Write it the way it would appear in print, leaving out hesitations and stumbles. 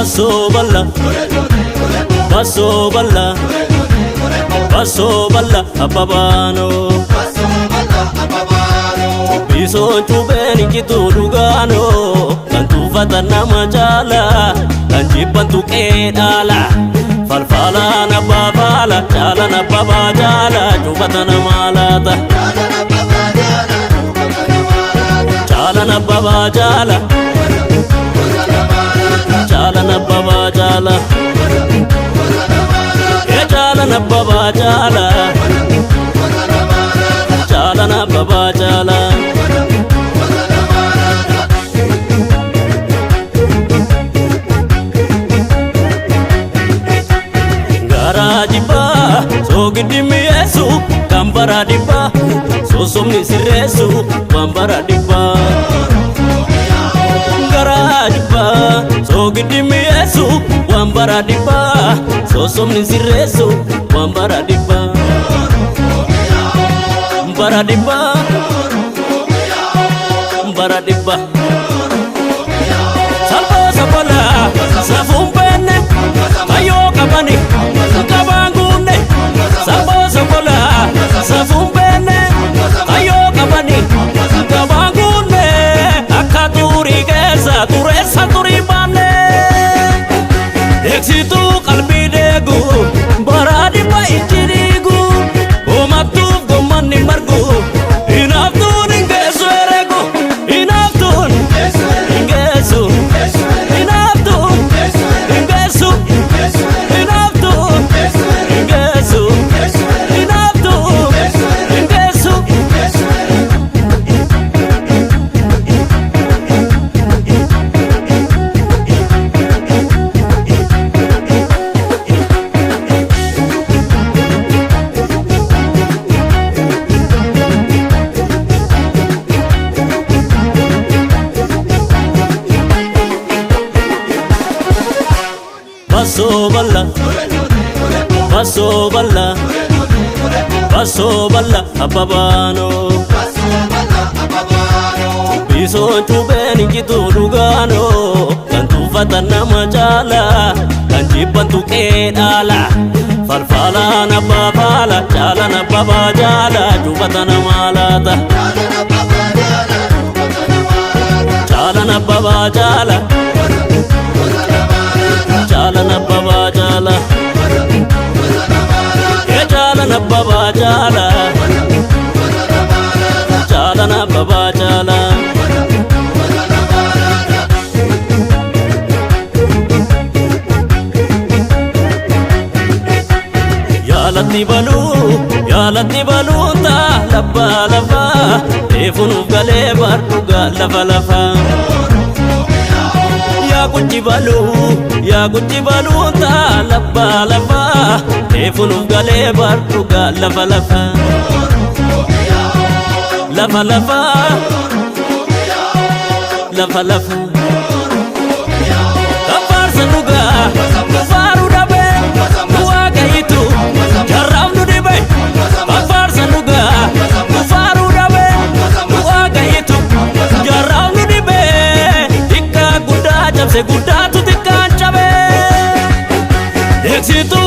Bassoo balla, bassoo balla, bassoo balla abbabaanoo. Bisoon cuubeen injituu dhugaanoo, kan tuuffatan nama caala, kan jibban tuqee dhaala. Falfalaan abbaa faala, caalaan abbabaa jaala, cuuphata namaa laata. Caalaan abbabaa jaala, caalaan abbabaa jaala. Ee caalaan abbabaa jaala, caalaan abbabaa jaala. Garaa jibbaa soogiddi mi'eessu kan bara dhibbaa sossobni sirreessu waan bara dhibbaa. Garaa jibbaa soogiddi mi'eessu waan bara dhibbaa sossobni sirreessu waan bara dhibbaa. Bara dhibbaa, bara dhibbaa. Salphoo sabalaa safuun beenne kayyoo qabani qabaan guunne. Salphoo sabalaa safuun beenne kayyoo qabani qabaan guunne, akka turii keessa tureessa turii baanne. Eegsituu qalbii deegu bara dhibba ijji dhiigu, homattuuf gommanni margu, hinaaftuun hin geessu heregu, hinaaftuun hin geessu, hinaaftuun hin geessu, hinaaftuun hin geessu, hinaaftuun hin geessu. Bassoo balla, bassoo balla, bassoo balla abbabaanoo. Bisoon cuubeen injituu dhugaanoo, kan tuuffatan nama caala, kan jibban tuqee dhaala. Falfalaan abbaa faala, caalaan abbabaa jaala, cuuphata namaa laata. Caalaan abbabaa jaala, caalaan abbabaa jaala. Ee caalaan abbabaa jaala, caalaan abbabaa jaala. Yaalatti baluu, yaalatti baluun taa labbaa lafaa, reefunuuf galee bar dhugaa lafa lafaa. Yaa guchi baluu, yaa guchi baluun taa labbaa lafaa, reefunuuf galee bar dhugaa lafa lafaa. Lafa lafaa, lafa lafaa. Kan faarsan dhugaa, nu faaruu dhabee, nu waaqayyitu jarraaf nu dhibe. Kan faarsan dhugaa, nu faaruu dhabee, nu waaqayyitu jarraaf nu dhibe. Xiqqaa guddaa cabse, guddaatu xiqqaan cabe. Eegsituu